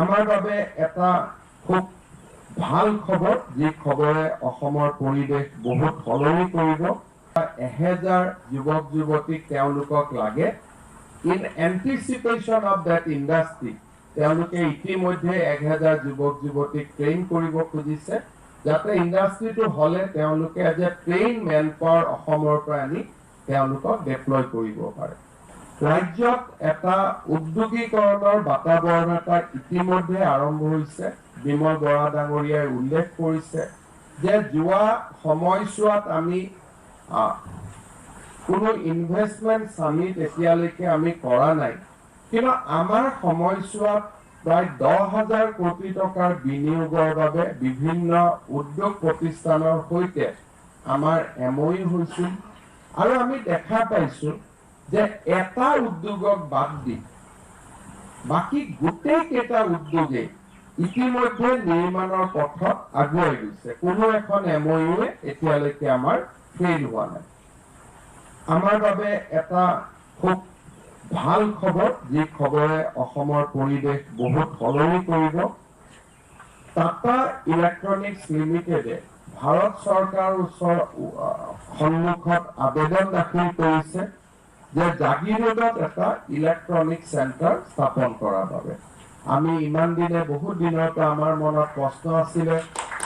আমাৰ বাবে এটা খুব ভাল খবৰ, যি খবৰে অসমৰ পৰিৱেশ বহুত সলনি কৰিব। 1000 যুৱক যুৱতীক তেওঁলোকক লাগে। In anticipation of that industry তেওঁলোকে ইতিমধ্যে 1000 যুৱক যুৱতীক ট্ৰেইন কৰিব খুজিছে, যাতে ইণ্ডাষ্ট্ৰিটো হ'লে তেওঁলোকে as a train man power অসমৰ পৰা আনি তেওঁলোকক ডেপ্লয় কৰিব পাৰে। ৰাজ্যত এটা উদ্যোগীকৰণৰ বাতাবৰণ এটা ইতিমধ্যে আৰম্ভ হৈছে। বিমল বৰা ডাঙৰীয়াই উল্লেখ কৰিছে যে যোৱা সময়ছোৱাত আমি কোনো ইনভেষ্টমেণ্ট ছামিট এতিয়ালৈকে আমি কৰা নাই, কিন্তু আমাৰ সময়ছোৱাত প্ৰায় 10,000 কোটি টকাৰ বিনিয়োগৰ বাবে বিভিন্ন উদ্যোগ প্ৰতিষ্ঠানৰ সৈতে আমাৰ এমঅ'ইউ হৈছিল। আৰু আমি দেখা পাইছো যে এটা উদ্যোগক বাদ দি বাকী গোটেইকেইটা উদ্যোগে ইতিমধ্যে নিৰ্মাণৰ পথত আগুৱাই গৈছে। কোনো এখন এমঅ'ইউৱে এতিয়ালৈকে আমাৰ ফেইল হোৱা নাই। আমাৰ বাবে এটা খুব ভাল খবৰ, যি খবৰে অসমৰ পৰিৱেশ বহুত সলনি কৰিব। টাটা ইলেক্ট্ৰনিক্স লিমিটেডে ভাৰত চৰকাৰৰ ওচৰ সন্মুখত আবেদন দাখিল কৰিছে যে জাগিৰোডত এটা ইলেক্ট্ৰনিক চেণ্টাৰ স্থাপন কৰাৰ বাবে। আমি ইমান দিনে বহুত দিনৰ পৰা আমাৰ মনত প্ৰশ্ন আছিলে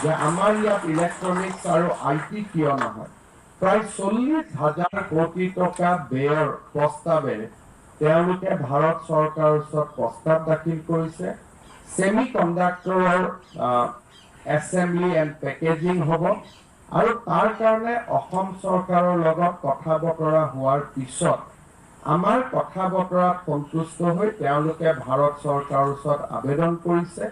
যে আমাৰ ইয়াত ইলেক্ট্ৰনিক্স আৰু I T কিয় নহয়। প্ৰায় 40,000 কোটি টকা ব্যয়ৰ প্ৰস্তাৱেৰে তেওঁলোকে ভাৰত চৰকাৰৰ ওচৰত প্ৰস্তাৱ দাখিল কৰিছে। ছেমি কণ্ডাক্টৰৰ এছেম্বলি এণ্ড পেকেজিং হ'ব আৰু তাৰ কাৰণে অসম চৰকাৰৰ লগত কথা বতৰা হোৱাৰ পিছত আমাৰ কথা বতৰাত সন্তুষ্ট হৈ তেওঁলোকে ভাৰত চৰকাৰৰ ওচৰত আবেদন কৰিছে।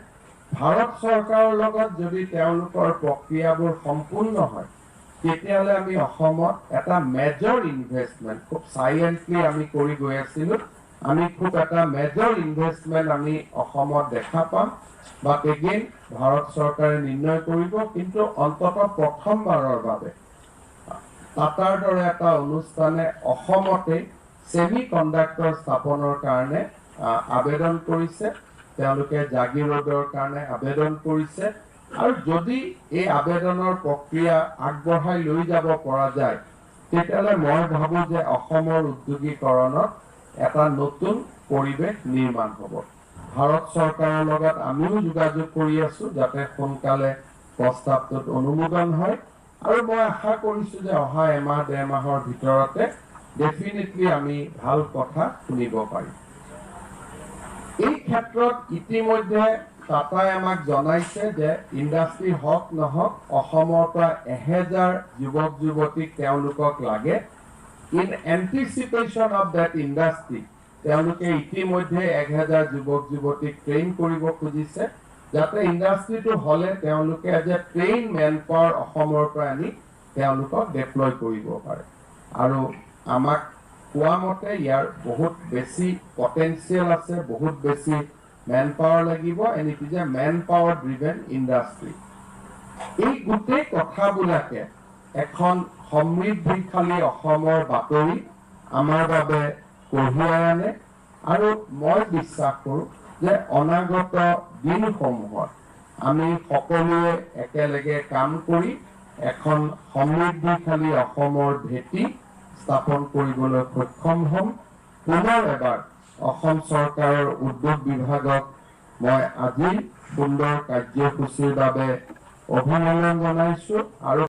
ভাৰত চৰকাৰৰ লগত যদি তেওঁলোকৰ প্ৰক্ৰিয়াবোৰ সম্পূৰ্ণ হয়, তেতিয়াহ'লে আমি অসমত এটা মেজৰ ইনভেষ্টমেণ্ট, খুব চাইলেণ্টলি আমি কৰি গৈ আছিলোঁ, আমি খুব এটা মেজৰ ইনভেষ্টমেণ্ট আমি অসমত দেখা পাম। বাট এগেইন ভাৰত চৰকাৰে নিৰ্ণয় কৰিব, কিন্তু অন্ততঃ প্ৰথমবাৰৰ বাবে টাটাৰ দৰে এটা অনুষ্ঠানে অসমতে ছেমি কণ্ডাক্টৰ স্থাপনৰ কাৰণে আবেদন কৰিছে। তেওঁলোকে জাগিৰোডৰ কাৰণে আবেদন কৰিছে আৰু যদি এই আবেদনৰ প্ৰক্ৰিয়া আগবঢ়াই লৈ যাব পৰা যায়, তেতিয়াহ'লে মই ভাবোঁ যে অসমৰ উদ্যোগীকৰণত এটা নতুন পৰিৱেশ নিৰ্মাণ হ'ব। ভাৰত চৰকাৰৰ লগত আমিও যোগাযোগ কৰি আছোঁ যাতে সোনকালে প্ৰস্তাৱটোত অনুমোদন হয় আৰু মই আশা কৰিছোঁ যে অহা এমাহ ডেৰ মাহৰ ভিতৰতে ডেফিনেটলি আমি ভাল কথা শুনিব পাৰিম। এই ক্ষেত্ৰত ইতিমধ্যে টাটাই আমাক জনাইছে যে ইণ্ডাষ্ট্ৰি হওক নহওক অসমৰ পৰা 1000 যুৱক যুৱতীক তেওঁলোকক লাগে। In anticipation of that industry তেওঁলোকে ইতিমধ্যে 1000 যুৱক যুৱতীক ট্ৰেইন কৰিব খুজিছে, যাতে ইণ্ডাষ্ট্ৰিটো হ'লে তেওঁলোকে as a train man power অসমৰ পৰা আনি তেওঁলোকক ডেপ্লয় কৰিব পাৰে। আৰু আমাক কোৱা মতে ইয়াৰ বহুত বেছি পটেঞ্চিয়েল আছে, বহুত বেছি মেন পাৱাৰ লাগিব and it is a man power driven industry. এই গোটেই কথাবিলাকে এখন সমৃদ্ধিশালী অসমৰ বাতৰি আমাৰ বাবে কঢ়িয়াই আনে আৰু মই বিশ্বাস কৰোঁ যে অনাগত দিনসমূহত আমি সকলোৱে একেলগে কাম কৰি এখন সমৃদ্ধিশালী অসমৰ ভেটি স্থাপন কৰিবলৈ সক্ষম হ'ম। পুনৰ এবাৰ অসম চৰকাৰৰ উদ্যোগ বিভাগক মই আজিৰ সুন্দৰ কাৰ্যসূচীৰ বাবে অভিনন্দন জনাইছোঁ আৰু